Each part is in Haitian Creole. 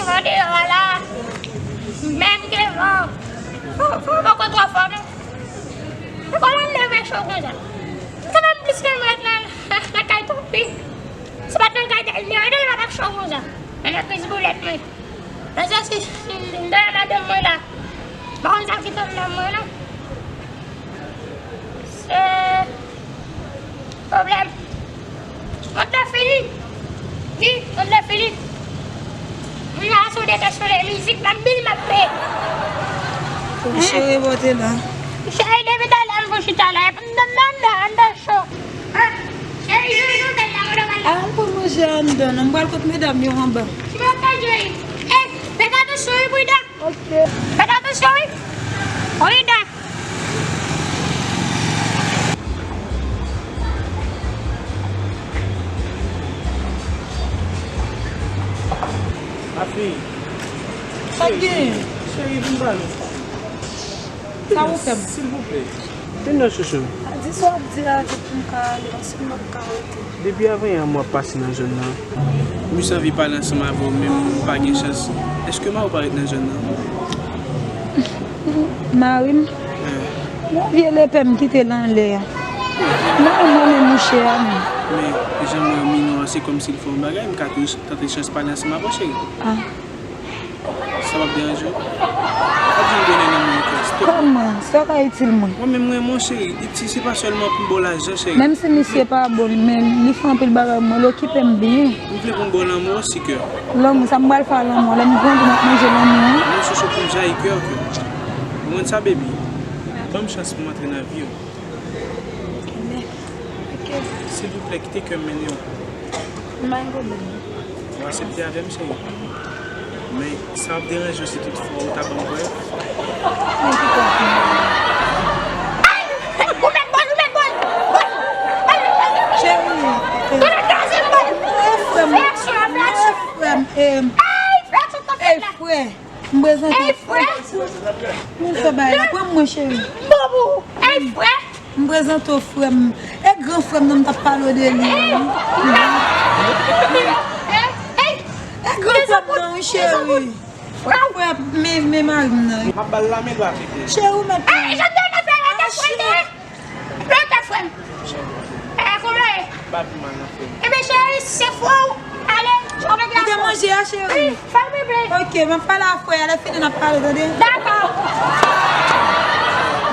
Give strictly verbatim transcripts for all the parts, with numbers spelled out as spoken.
Van deyò a la, menm ke van, van, van poko twò fò non. Se kòman m leve cho konsa? Sa fè m plis ke m ret nan, nan kay twòp wi. Se pa t nan kay Dèlnè wi, Dèlnè pa t ap cho konsa. Men nan plis boulèt mwen. Men se si, si, si, m dèyè madanm mwen la. M pa konn sa ki tann nan mwen non. Se pwoblèm. Mond lan fini. Wi, mond lan fini. Moun la sou de tèt sou de mizik, m ap bil m ap peye. Cheri, bote la. Cheri, depi talè m pou chita la, epi m nan anndan, anndan cho. Ah, cheri, jwe nou bèl la, mwen pral la. Al pran manje anndan, non, m pral kot medam yo anba. Ti mwen ka jwe. Eh, fè atansyon wi, Brida. Ok. Fèt atansyon wi. Rida. Mafi. Sa k genyen? Cheri, vin pale. Sa ou fè m? Silvouplè. Vin non, chouchou. A, di sa w ap di a, di pou m ka ale, paske m p ap ka rete. Depi avanyè a m w ap pase nan zòn nan. M jis anvi pale ansanm avè w, men m pa gen chans. Èske mari w pa ret nan zòn nan? Mari m? Wi. Yon vye lepè m kite l anlè a. Mari m renmen mouche a menm. Men, jan m wè w minon an, se kòmsi l fè yon bagay, m ka tou tante chans pale ansanm avè w, cheri. Ah. Sa p ap deranje w? Pa di m bonè nan mwen ankò, silvouplè. Kòman? Sa ka itil mwen? Mwen menm, mwen, mon cheri, itil, se pa sèlman pou m ba w lajan, cheri. Menm si misye pa bon, men li fè anpil bagay pou mwen, li okipe m byen. M vle pou m ba w lanmou osi, kè. Lanmou, sa m pral fè a lanmou? Lè m grandi, m ap manje lanmou an. Non, chouchou, pou m jayi kè w, kè. Ou konprann sa, baby? Ban m chans pou m antre nan vi w. Ok, men, ok. Silvouplè, kite kè m mennen w. M pa gen pwoblèm. Ou aksepte avè m, cheri? Men, sa ap deranje w si toutfwa ou ta ban m prèv? Men ki prèv pou mwen? Ay! Ou mèt bòl, ou mèt bòl! Bòl! Ay, ay, ay! Cheri, eh. Gade kraze m bòl! Eh, frè m. Fè aksyon, fè aksyon! Eh, frè m, eh. Ay, fè aksyon, tanpri la! Frè, m prezante w, frè. Ey, frè! Moun fè bagay la, pran mwen, cheri. Bobo! Ey, frè! M prezante w frè m. E gran frè m nan m t ap pale w de li an, wi. E gran frè m nan, wi, cheri. Frè m, men, men mari m nan. M ap ba l lame dwat li. Cheri, ou mèt. Ey, jan de nèf la, lòt frè m. Lòt frè m. E, kòman e? Ba pi mal nan frè m. Ebyen, cheri, se fò w ale, ou te manje a, cheri? Wi. Fè l bebe. Ok, m ap pale a frè a, lè fini n ap pale, tande? Dakò.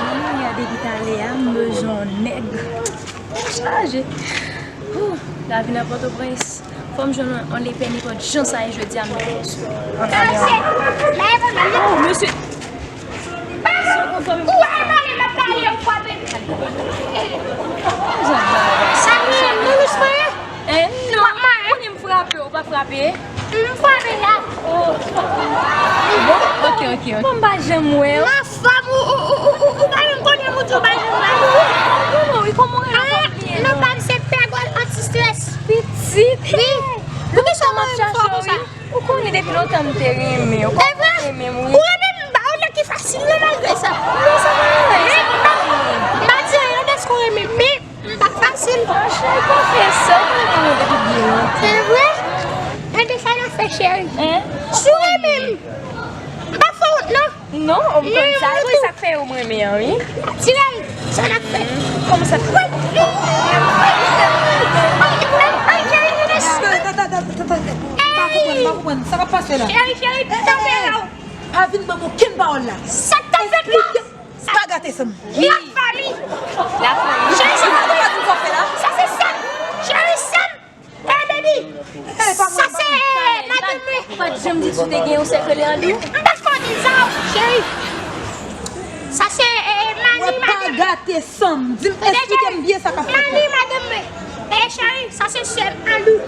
Manman, gade depi talè a, m bezwen yon nèg. Chaje. Ouh, lavi nan Pòtoprens. Fò m jwenn yon, yon lepè nenpòt jan sa ye jodi a, m mete l sou. Ann ale. Oh, mesye. Ou wè, mari m ap pale, ou frape. Sa gen nou lous mwen? Eh, non. Konnen m frape, ou pa frape? M frape la. Oh. Bon, ok, ok, ok. Bon, m pa janm wè w. Anfòm, ou, ou, ou pa menm konnen m, ou di w pa janm wè m. Non, non, wi, kòman w rele, kòman w rele? Ah, non, pa m se Pègòl anti-strès. Pitit. Wi. Poukisa w ap chache w, wi? Ou konnen depi lontan m te renmen w. Kòman w renmen m, wi. Ou renmen m, m ba w nèg ki fasil nan malgre sa. Men sa pa yon rezon. M pa di anyen non dèske w renmen m, men m pa fasil. Ah, cheri, konfyans sa, ou konnen nou depi byen lontan. Se vre? Gade sa n ap fè, cheri. Hein? Si w renmen m, m p ap fè w wont non. Non, m konn sa vre, sa k fè yo m renmen an, wi. Tirèl, sa n ap fè? Kòman sa? Pa konprann, pa konprann. Sa k ap pase la? Cheri, cheri, tanpri la. Pa vin ban m okenn pawòl la. Sa k t ap fèt la? Pa gate san m. Lafanmi. Lafanmi. Cheri, sa pa di sa w fè la. Sa se sè m. Cheri, sè m. Eh, baby! Sa se, eh, madanm mwen. Ou pa t janm di w te gen yon sè k rele Andou? M pa t konnen sa, cheri. Sa se, eh, eh, mani madanm mwen. Wè, pa gate san m. Di m, eksplike m byen sa k ap fèt la. Mani madanm mwen. Eh, cheri, sa se sè m, Andou.